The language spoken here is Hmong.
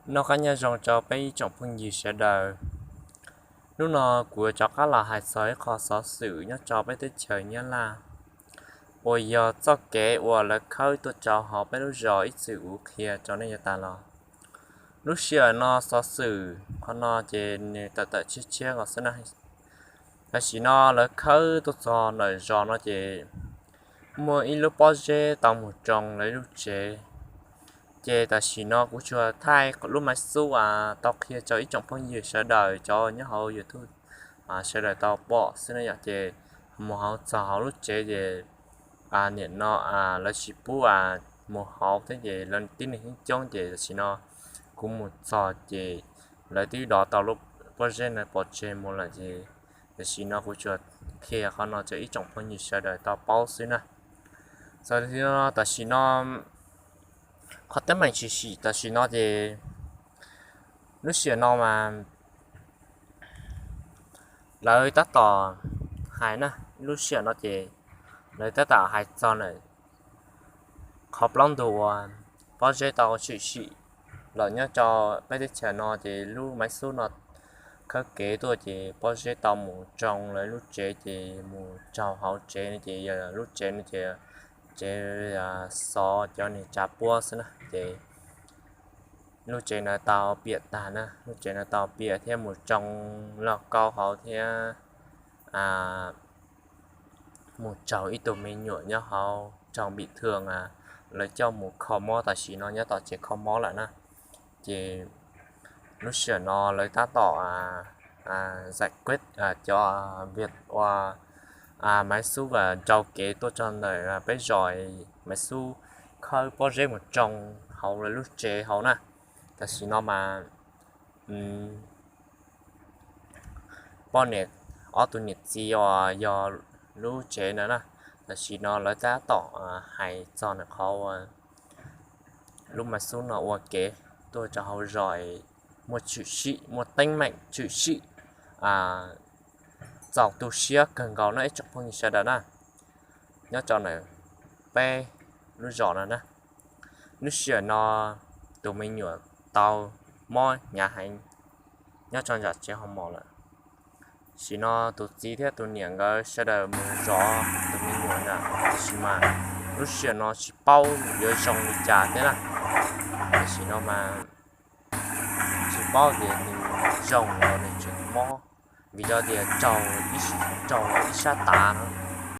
Noj qab nyob zoo rau peb ib tsoom phooj ywg sawv daws. Hnub no kuv yuav rov qab los hais txog ib qho xov xwm nyob rau peb teb chaws Nyab Laj, uas yog txoj kev uas lawv khawb tuaj rau hauv peb lub zos ib txwm kuv qhia rau nej yav tas los. Lub sij hawm no xov xwm qhov no ces nws tawm tawm tshiab tshiab no xwb na. Tam sim no lawv khawb tuaj txog ntawm zos no ces muaj ib lub pob zeb tau mus tsoo lawv lub tsev. Ces tam sim no kuv tsuas thaij lub maiv xub uas tau qhia rau ib tsoom phooj ywg sawv daws cov nyob hauv YouTube sawv daws tau pom xwb na yom. Ces mus hauv txog hauv lub tsev ces nim no lawv tsis pub mus hauv thiab ces lawv tib neeg coob coob ces tam sim no kuv mus txog ces lawv twb dov tau lub pob zeb no pov tseg mus lawm ces tam sim no kuv tsuas qhia qhov no rau ib tsoom phooj ywg sawv daws tau paub xwb na. Tam sim no qhov teeb meem tshwm sim tam sim no ces lub sij hawm no mas lawv tab tom hais na, lub sij hawm no ces lawv tab tom hais txog ntawm qhov plaub ntug uas pob zeb tau tshwm sim los nyob rau peb teb chaws no ces lub maiv xub no khawb kev tuaj ces pob zeb tau mus tsoo lawv lub tsev ces mus raug hauv tsev no ces yog lub tsev no ces tsev xov cov niag tsav puab xwb na ces lub tsev no tau piam tag na, lub tsev no tau piam thiab mus tsoo lauj kaub hauv thiab mus raug ib tug me nyuam nyob hauv raug npim thwj, lawv coj mus kho mob tam sim no nyob tom tsev kho mob lawm na. Ces lub sij hawm no lawv tab tom zais kueb cov vias ua maiv xub rau kev tuaj txog ntawm peb zos, maiv xub khawb pob zeb mus tsoo hauv lawv lub tsev hauv na. Tam sim no mas poj niam ob tug niam txiv uas yog lub tsev ntawd na, tam sim no lawv tab tom hais txog ntawm qhov uas lub maiv xub no ua kev tuaj rau hauv zos muaj tshwm sim, muaj teeb meem tshwm sim txaus tu siab kawg nkaus no ib tsoom phooj ywg sawv daws na, nyob rau ntawm peb lub zos no na. Lub sij hawm no tus me nyuam tau mob hnyav heev nyob rau nram tsev hauv mos lawm. Tam sim no tus txiv thiab tus niam nkawd sawv daws mus zov tus me nyuam na, tab sis mas lub sij hawm no tsis paub yuav zoo li cas thiab na. Tam sim no mas tsis paub tias nws zoo los nws tseem mob, vim rau tias raug ib sab tav no